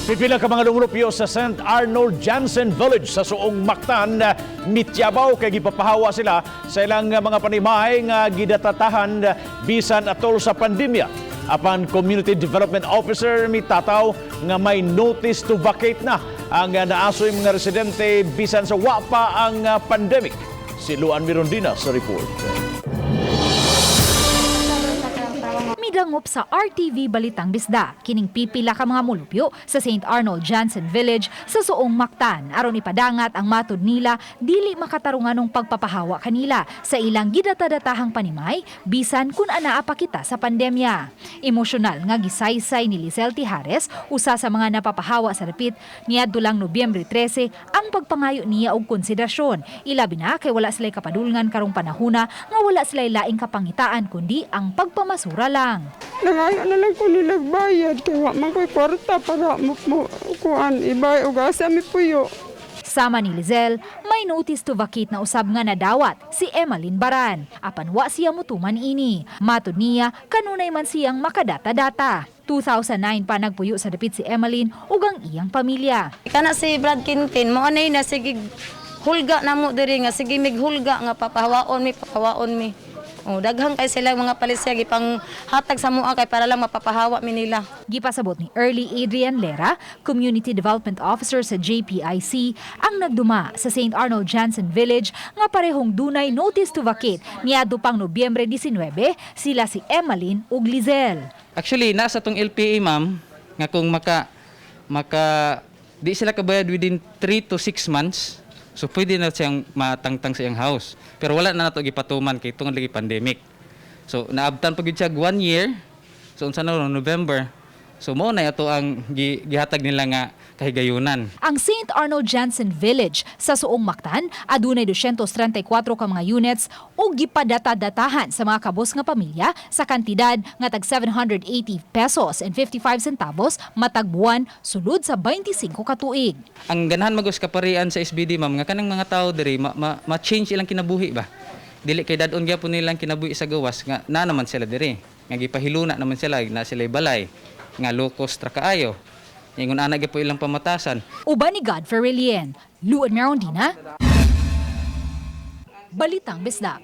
Pipila ka mga lumulupyo sa St. Arnold Jansen Village sa Suong Mactan, mityabaw kay gipapahawa sila sa ilang mga panimay nga gidatatahan bisan atol sa pandemya. Apan Community Development Officer mitataw nga may notice to vacate na ang naasoy mga residente bisan sa wa pa ang pandemic. Si Luan Mirondina sa report. Midangop sa RTV Balitang Bisda, kining pipila ka mga mulupyo sa St. Arnold Jansen Village sa Suong Mactan aron ipadangat ang matud nila dili makatarunganong pagpapahawa kanila sa ilang gidata-datahang panimay bisan kun anaa pa kita sa pandemya. Emosyonal nga gisaysay ni Lisel Tijares, usa sa mga napapahawa sa dapit niadto lang Nobyembre 13 ang pagpangayo niya og konsiderasyon. Ilabi na kay wala sila'y kapadulngan karong panahuna nga wala sila'y laing kapangitaan kundi ang pagpamasura lang. Nangayo na lang ko nilag bayad kay wa man ko'y kwarta para mo kuan ibay og asa mi puyo. Sama ni Lizelle, may notice to vacate na usab nga nadawat si Emmeline Baran. Apan wa siya mutuman ini. Matud niya, kanunay man siyang makadata-data. 2009 pa nagpuyo sa dapit si Emmeline ug ang iyang pamilya. Kana si Brad Quintin, mo anay na sige hulga na mo diri nga sige mighulga nga papahawaon mi, papahawaon mi. Oh, daghang kay sila mga palisya gipang hatag sa mua kay para lang mapapahawa mi nila. Gipasabot ni Early Adrian Lera, Community Development Officer sa JPIC, ang nagduma sa St. Arnold Jansen Village nga parehong dunay notice to vacate niadto pang Nobyembre 19, sila si Emmeline ug Lizelle. Actually, nasa tong LPA, ma'am, nga kung maka maka di sila kabayad within 3 to 6 months, so pwede na siyang matangtang sa iyang house. Pero wala na nato gipatuman kay tungod lagi pandemic. So naabtan pa gyud siya one year. So unsa na ron, November. So mao na ato ang gihatag nila nga kahigayunan. Ang St. Arnold Jansen Village sa Suong Mactan adunay 234 ka mga units ug gipadata-datahan sa mga kabos nga pamilya sa kantidad nga tag 780 pesos and 55 centavos matag buwan sulod sa 25 ka tuig. Ang ganahan magos kaparian sa SBD, ma'am, nga kanang mga tao diri ma-change ilang kinabuhi ba. Dili kay dad-on gyapon nilang kinabuhi sa gawas nga na naman sila diri. Nga gipahiluna naman sila na sila balay nga low cost ra kaayo. Ingon ana gyapon ilang pamatasan. Uban ni Godfrey Relien, Luan Merondina, Balitang Bisdak.